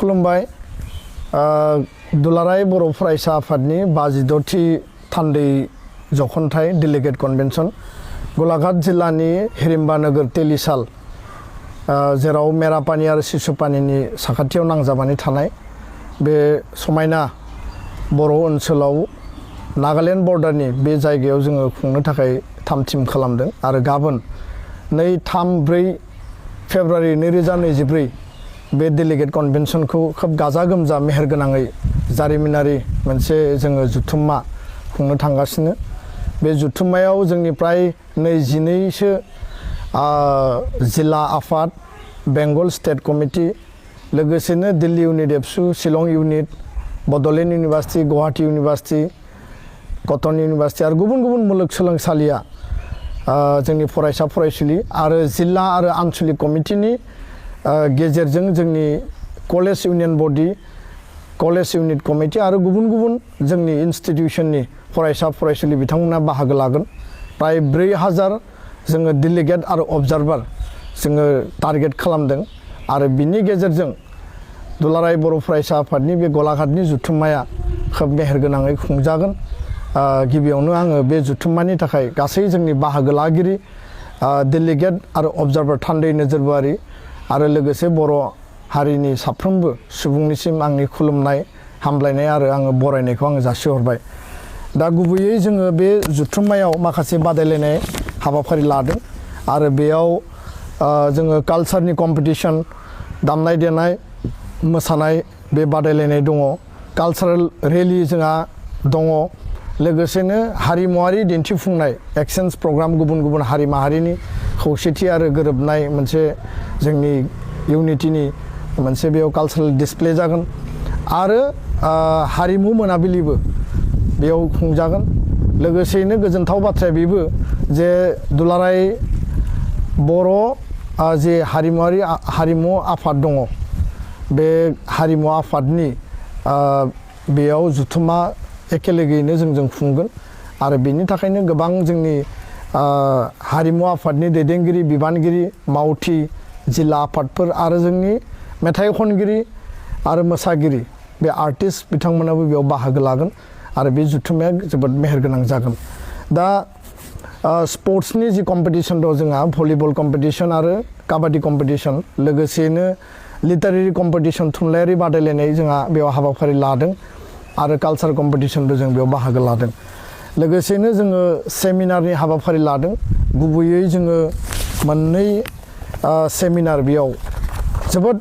खुलुमबाय दुलाराय बर' फरायसा आफादनि 52थि थान्दै जखनथाइ डेलिगेट कन्वेन्सन गलाघाट जिल्लानि हिरिम्बा नोगोर तेलिसाल जेराव मेरापानि आरो सिसुपानिनि साखाथियाव नांजाबानै थानाय बे समायना बर' ओनसोलाव नागालेण्ड बर्डारनि बे जायगायाव जोङो खुंनो थाखाय थाम-थिम खालामदों आरो गाबोन 2-3-4 फेब्रुवारि 2024 बे डेलिगेट कन्वेन्सनखौ खोब गाजा-गोमजा मेहेरगोनाङै जारिमिनारि मोनसे जोङो जुथुम्मा खुंनो थांगासिनो। बे जुथुम्मायाव जोंनि प्राय 22सो जिल्ला आफाद, बेंगल स्टेट कमिटि, लोगोसेनो दिल्ली इउनिट एबसु, Shillong unit, Bodoland university, Guwahati university, cotton university आरो गुबुन गुबुन मुलुगसोलोंसालिया जोंनि फरायसा फरायसुलि आरो जिल्ला आरो आनसलिक कमिटिनि गेजेरजों जोंनि कलेज इउनियन बडि, कलेज इउनिट कमिटि आरो गुबुन गुबुन जोंनि इनस्टिटिउसननि फरायसा फरायसुलि बिथांमोना बाहागो लागोन। प्राय 4000 जोङो डेलिगेट आरो अबजार्भार जोङो टारगेट खालामदों आरो बिनि गेजेरजों दुलाराय बर' फरायसा आफादनि बे गलाघाटनि जुथुम्माया खोब मेहेरगोनाङै खुंजागोन। गिबियावनो आङो बे जुथुम्मानि थाखाय गासै जोंनि बाहागो लागिरि डेलिगेट आरो अबजार्भार थान्दै नोजोरबारि आरो लोगोसे बर' हारिनि साफ्रोमबो सुबुंनिसिम आंनि खुलुमनाय, हामलायनाय आरो आङो बरायनायखौ आङो जासिहरबाय। दा गुबैयै जोङो बे जुथुम्मायाव माखासे बादायलायनाय हाबाफारि लादों आरो बेयाव जोङो कालचारनि कम्पिटिशन, दामनाय देनाय, मोसानाय बे बादायलायनाय दङ, कालचारेल रेलि जोंहा दङ, लोगोसेनो हारिमुवारि दिन्थिफुंनाय एक्सचेन्ज प्रग्राम गुबुन गुबुन हारि माहारिनि खौसेथि आरो गोरोबनाय मोनसे जोंनि इउनिटिनि मोनसे बेयाव कालचारेल डिसप्ले जागोन आरो हारिमु मोनाबिलिबो बेयाव खुंजागोन। लोगोसेयैनो गोजोनथाव बाथ्राया बेबो जे दुलाराय बर' जे हारिमु आफाद दङ, बे हारिमु आफादनि बेयाव जुथुम्मा एखेलेगैनो जों खुंगोन आरो बेनि थाखायनो गोबां जोंनि हारिमु आफादनि दैदेनगिरि, बिबानगिरि, मावथि, जिल्ला आफादफोर आरो जोंनि मेथाइ खनगिरि आरो मोसागिरि बे आर्टिस्ट बिथांमोनाबो बेयाव बाहागो लागोन आरो बे जुथुम्माया जोबोद मेहेरगोनां जागोन। दा स्पर्ट्सनि जि कम्पिटिशन दं जोंहा भलिबल कम्पिटिशन आरो काबादि कम्पिटिशन, लोगोसेनो लिटारेरि कम्पिटिशन थुनलाइयारि बादायलायनाय जोंहा बेयाव हाबाफारि लादों आरो कालचार कम्पिटिशनबो जों बेयाव बाहागो लादों। लोगोसेनो जोङो सेमिनारनि हाबाफारि लादों। गुबैयै जोङो मोननै सेमिनार बेयाव जोबोद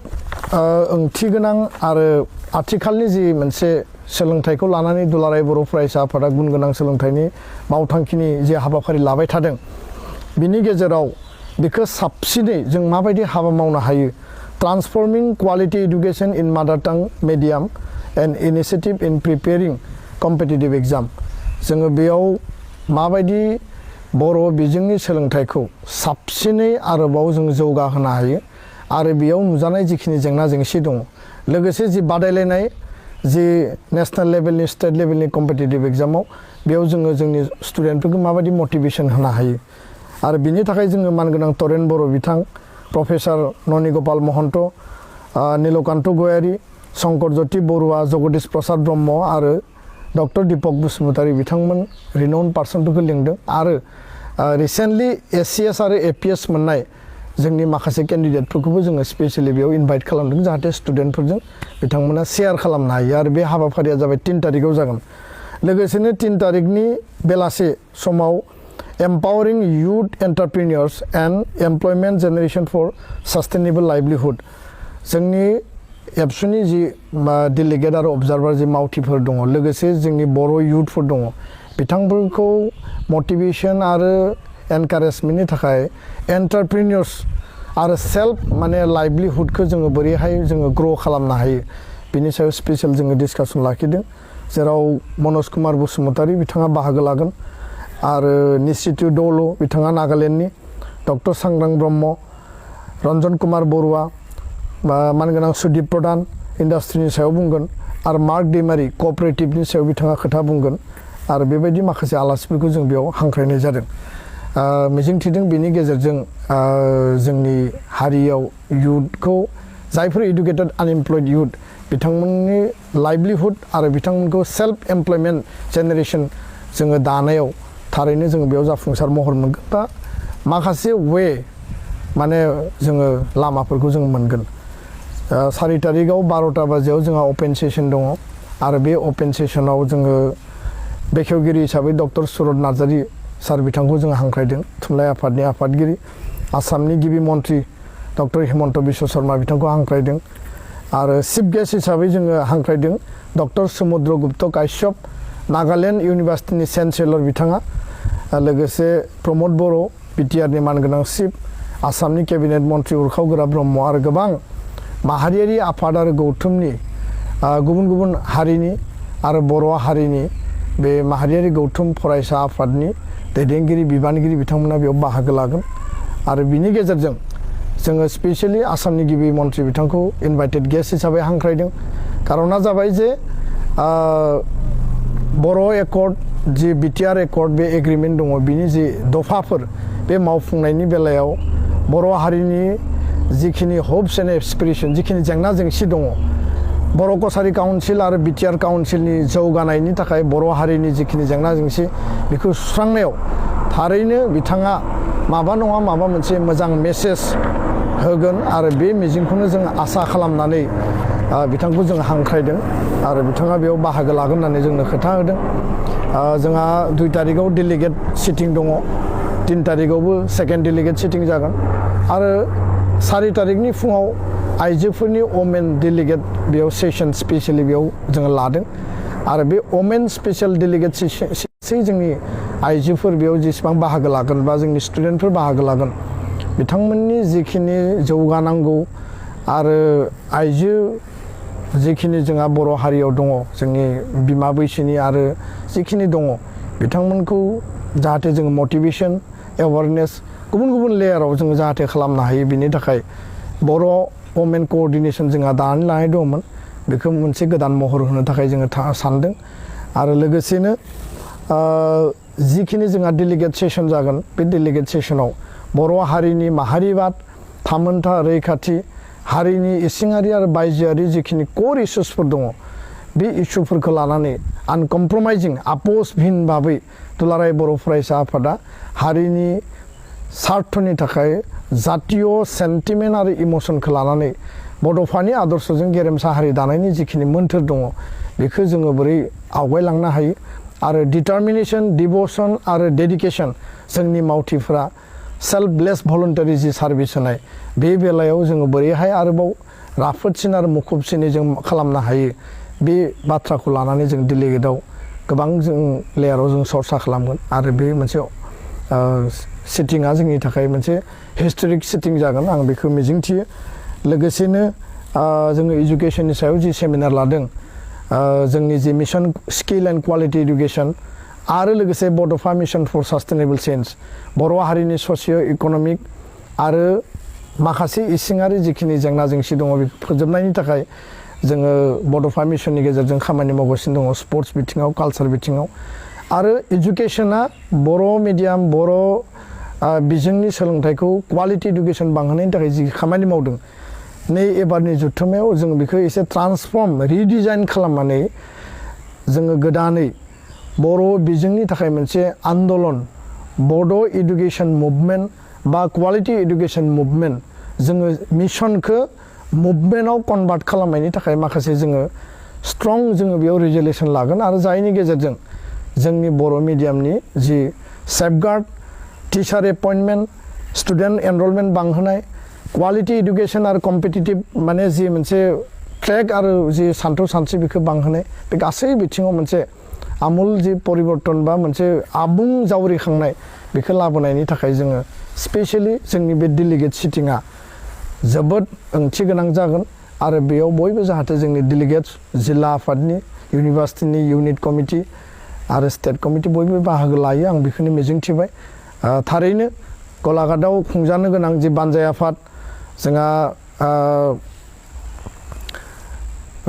ओंथि गोनां आरो आथिखालनि जि मोनसे सोलोंथाइखौ लानानै दुलाराय बर' फरायसा आफादा गुन गोनां सोलोंथाइनि मावथांखिनि जे हाबाफारि लाबाय थादों, बिनि गेजेराव बेखौ साबसिनै जों माबायदि हाबा मावनो हायो, ट्रान्सफर्मिं quality education in mother tongue medium and initiative in preparing competitive exam, जोङो बेयाव माबायदि बर' बिजोंनि सोलोंथाइखौ साबसिनै आरोबाव जों जौगाहोनो हायो आरो बेयाव नुजानाय जिखिनि जेंना जेंसि दङ, लोगोसे जि बादायलायनाय जि नेशनेल लेभेलनि, स्टेट लेभेलनि कम्पिटिटिभ एग्जामाव बेयाव जोङो जोंनि स्टुडेन्टफोरखौ माबायदि मटिभेसन होनो हायो आरो बिनि थाखाय जोङो मानगोनां तरेन बर' बिथां, प्रफेसार ननि गपाल महन्त, नीलकान्त गयारी, शंकर ज्योति बरुआ, जगदीश प्रसाद ब्रह्म आरो डक्टर दीपक बसुमतारी बिथांमोन रिनाउन्ड पार्सनफोरखौ लिंदों आरो रिसेन्टलि एससीएस आरो एपीएस मोननाय जोंनि माखासे केन्डिडेटफोरखौबो जोङो स्पेसियलि बेयाव इनभाइट खालामदों जाहाथे स्टुडेन्टफोरजों बिथांमोना शेयार खालामनो हायो आरो बे हाबाफारिया जाबाय 3 तारिखआव जागोन। लोगोसेनो 3 तारिखनि बेलासे समाव empowering youth entrepreneurs and employment generation for sustainable livelihood, जोंनि एबसुनि जि डेलिगेट आरो अबजार्भार जि मावथिफोर दङ, लोगोसे जोंनि बर' इयुथफोर दङ, बिथांमोनखौ मटिभेसन आरो एनकारेजमेन्टनि थाखाय एन्टारप्रिनियर्स आरो सेल्फ माने लाइभलिहुडखौ जोङो बोरैहाय जोङो ग्र' खालामनो हायो बिनि सायाव स्पेसियेल जोङो डिसकासन लाखिदों, जेराव मनज कुमार बसुमतारी बिथाङा बाहागो लागोन आरो निशितु दौल' बिथाङा नागालेण्डनि, डक्टर सांग्रां ब्रह्म, रन्जन कुमार बरुआ, मानगोनां सुदीप प्रधान इन्डास्ट्रिनि सायाव बुंगोन आरो मार्क दैमारी कअपारेटिभनि सायाव बिथाङा खोथा बुंगोन आरो बेबायदि माखासे आलासिफोरखौ जों बेयाव हांख्रायनाय जादों। मिजिंथिदों बेनि गेजेरजों जोंनि हारियाव इयुथखौ जायफोर इडुकेटेड आनएमप्लयड युथ बिथांमोननि लाइभलिहुड आरो बिथांमोनखौ सेल्फ एमप्लयमेन्ट जेनेरेशन जोङो दानायाव थारैनो जोङो बेयाव जाफुंसार महर मोनगोन बा माखासे वे माने जोङो लामाफोरखौ जों मोनगोन 4 तारिखआव 12टा बाजियाव जोंहा अपेन सेसन दङ आरो बे अपेन सेसनाव जोङो बेखेवगिरि हिसाबै डक्टर सुरत नार्जारी सार बिथांखौ जों हांख्रायदों थुनलाइ आफादनि आफादगिरि आसामनि गिबि मन्त्रि डक्टर हिमन्त बिश्व शर्मा बिथांखौ हांख्रायदों आरो चिफ गेस्ट हिसाबै जोङो हांख्रायदों डक्टर समुद्र गुप्त काश्यप नागालेण्ड इउनिभार्सिटिनि चेन्सेलर बिथाङा लोगोसे प्रमद बर' बिटिआरनि मानगोनां चिफ आसामनि केबिनेट मन्त्रि उरखाव गोरा ब्रह्म आरो गोबां माहारियारि आफाद आरो गौथुमनि गुबुन गुबुन हारिनि आरो बर' हारिनि बे माहारियारि गौथुम फरायसा आफादनि दैदेनगिरि बिबानगिरि बिथांमोना बेयाव बाहागो लागोन आरो बिनि गेजेरजों जोङो स्पेशली आसामनि गिबि मन्त्रि बिथांखौ इनभाइटेड गेस्ट हिसाबै हांख्रायदों कारना जाबाय जे बर' एकर्ड जि बिटिआर एकर्ड बे एग्रिमेन्ट दङ बिनि जि दफाफोर बे मावफुंनायनि बेलायाव बर' हारिनि जिखिनि हप्स एन्ड एसपिरेशन जिखिनि जेंना जेंसि दङ बर' कसारी काउन्सिल आरो बिटिआर काउन्सिलनि जौगानायनि थाखाय बर' हारिनि जिखिनि जेंना जेंसि बेखौ सुस्रांनायाव थारैनो बिथाङा माबा नङा माबा मोनसे मोजां मेसेज होगोन आरो बे मिजिंखौनो जों आसा खालामनानै बिथांखौ जों हांख्रायदों आरो बिथाङा बेयाव बाहागो लागोन होननानै जोंनो खोथा होदों जोंहा 2 तारिखआव डेलिगेट सिटिं दङ 3 तारिखआवबो सेकेन्ड डेलिगेट सिटिं जागोन आरो 4 तारिखनि फुङाव आइजोफोरनि वमेन डेलिगेट बेयाव सेसन स्पेशली बेयाव जोङो लादों आरो बे वमेन स्पेशल डेलिगेट सेसन जोंनि आइजोफोर बेयाव जेसेबां बाहागो लागोन बा जोंनि स्टुडेन्टफोर बाहागो लागोन बिथांमोननि जिखिनि जौगानांगौ आरो आइजो जिखिनि जोंहा बर' हारियाव दङ जोंनि बिमा बैसोनि आरो जिखिनि दङ बिथांमोनखौ जाहाथे जों मटिभेशन एवारनेस गुबुन गुबुन लेयाराव जों जाहाथे खालामनो हायो बिनि थाखाय बर' वमेन कोअर्डिनेशन जोंहा दानानै लानाय दंमोन बेखौ मोनसे गोदान महर होनो थाखाय जोङो सानदों आरो लोगोसेनो जिखिनि जोंहा डेलिगेट सेसन जागोन बे डेलिगेट सेसनाव बर' हारिनि माहारिबाद थामोनथा रैखाथि हारिनि इसिङारि आरो बायजोआरि जिखिनि कोर इस्युसफोर दङ बे इस्युफोरखौ लानानै आनकमप्रमाइजिं आपोसभिन भाबै दुलाराय बर' फरायसा आफादा हारिनि सार्थनि थाखाय जातीय सेन्टिमेन्ट आरो इमोसनखौ लानानै बड'फानि आदर्शजों गेरेमसा हारि दानायनि जिखिनि मोन्थोर दङ बेखौ जोङो बोरै आवगायलांनो हायो आरो डिटारमिनेशन डिभ'सन आरो डेडिकेशन जोंनि मावथिफोरा सेल्फलेस भलन्टारि जि सार्भिस होनाय बे बेलायाव जोङो बोरैहाय आरोबाव राफोदसिन आरो मुखुबसिनै जों खालामनो हायो बे बाथ्राखौ लानानै जों डेलिगेटआव गोबां जों लेयाराव जों सर्सा खालामगोन आरो बे मोनसे सिटिंआ जोंनि थाखाय मोनसे हिस्टरिक सिटिं जागोन आं बेखौ मिजिंथियो लोगोसेनो जोङो इडुकेशननि सायाव जि सेमिनार लादों जोंनि जि mission skill and quality education आरो लोगोसे Bodofa mission for sustainable change Boro' हारिनि ससिय' इक'नमिक आरो माखासे इसिङारि जिखिनि जेंना जेंसि दङ बेखौ फोजोबनायनि थाखाय जोङो बड'फा मिशननि गेजेरजों खामानि मावगासिनो दङ स्पर्ट्स बिथिङाव कालचार बिथिङाव आरो इडुकेशना बर' मिडियाम बर' बिजोंनि सोलोंथाइखौ क्वालिटि इडुकेशन बांहोनायनि थाखाय जि खामानि मावदों नै एबारनि जुथुमायाव जों बेखौ एसे ट्रान्सफर्म रिडिजाइन खालामनानै जोङो गोदानै बर' बिजोंनि थाखाय मोनसे आन्दलन बड' इडुकेशन मुभमेन्ट बा क्वालिटि इडुकेशन मुभमेन्ट जोङो मिशनखौ मुभमेन्टआव कनभार्ट खालामनायनि थाखाय माखासे जोङो स्ट्रं जोङो बेयाव रिजोल्युसन लागोन आरो जायनि गेजेरजों जोंनि बर' मिडियामनि जि सेफगार्ड टिचार एपइन्टमेन्ट स्टुडेन्ट एनरलमेन्ट बांहोनाय क्वालिटि इडुकेशन आरो कम्पिटिटिभ माने जि मोनसे ट्रेक आरो जि सान्थौ सानस्रि बेखौ बांहोनाय बे गासै बिथिङाव मोनसे आमुल जि परिबर्तन बा मोनसे आबुं जावरिखांनाय बेखौ लाबोनायनि थाखाय जोङो स्पेशली जोंनि बे डेलिगेट सिटिंआ जोबोद ओंथि गोनां जागोन आरो बेयाव बयबो जाहाथे जोंनि डेलिगेट्स जिल्ला आफादनि इउनिभार्सिटिनि इउनिट कमिटि आरो स्टेट कमिटि बयबो बाहागो लायो आं बेखौनो मिजिंथिबाय थारैनो गलाघाटआव खुंजानो गोनां जि बानजाय आफाद जोंहा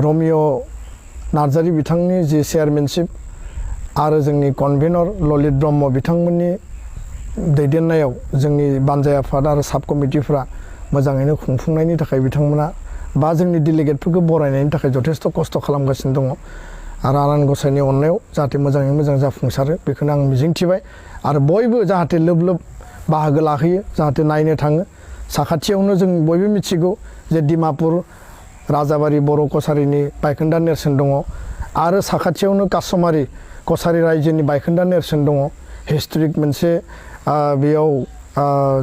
रमिय' नार्जारी बिथांनि जि चेयारमेनशिप आरो जोंनि कनभेनर ललित ब्रह्म बिथांमोननि दैदेननायाव जोंनि बानजाय आफाद आरो साब कमिटिफ्रा मोजाङैनो खुंफुंनायनि थाखाय बिथांमोना बा जोंनि डेलिगेटफोरखौ बरायनायनि थाखाय जथेस्थ' खस्थ' खालामगासिनो दङ आरो आनान गसाइनि अननायाव जाहाथे मोजाङै मोजां जाफुंसारो बेखौनो आं मिजिंथिबाय आरो बयबो जाहाथे लोब लोब बाहागो लाहैयो जाहाथे नायनो थाङो साखाथियावनो जों बयबो मिथिगौ जे डिमापुर राजाबारि बर' कसारिनि बायखोन्दा नेरसोन दङ आरो साखाथियावनो कासमारि कसारि रायजोनि बायखोन्दा नेरसोन दङ हिस्टरिक मोनसे बेयाव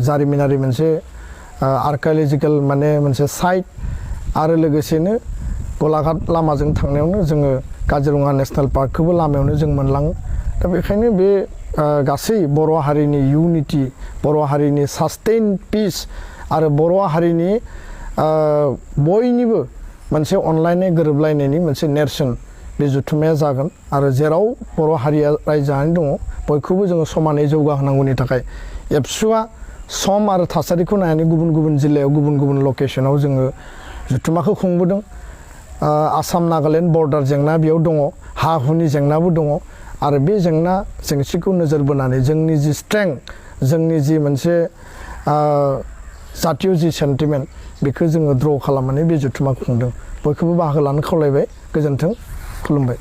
जारिमिनारि मोनसे आर्किअलजिकेल माने मोनसे साइट आरो लोगोसेनो गलाघाट लामाजों थांनायावनो जोङो काजिरङा नेसनेल पार्कखौबो लामायावनो जों मोनलाङो दा बेखायनो बे गासै बर' हारिनि इउनिटि बर' हारिनि सास्टेइन पिस आरो बर' हारिनि बयनिबो मोनसे अनलायनाय गोरोबलायनायनि मोनसे नेरसोन बे जथुम्माया जागोन आरो जेराव बर' हारिया रायजो जानानै दङ बयखौबो जोङो समानै जौगाहोनांगौनि थाखाय एबसुआ सम आरो थासारिखौ नायनानै गुबुन गुबुन जिल्लायाव गुबुन गुबुन लकेसनाव जोङो जथुम्माखौ खुंबोदों आसाम नागालेण्ड बर्डार जेंना बेयाव दङ हा हुनि जेंनाबो दङ आरो बे जेंना जेंसिखौ नोजोर बोनानै जोंनि जि स्ट्रेंथ जोंनि जि मोनसे जातीय जि सेन्टिमेन्ट बेखौ जोङो द्र' खालामनानै बे जथुम्माखौ खुंदों बयखौबो बाहागो लानो खावलायबाय गोजोन्थों खुलुमबाय।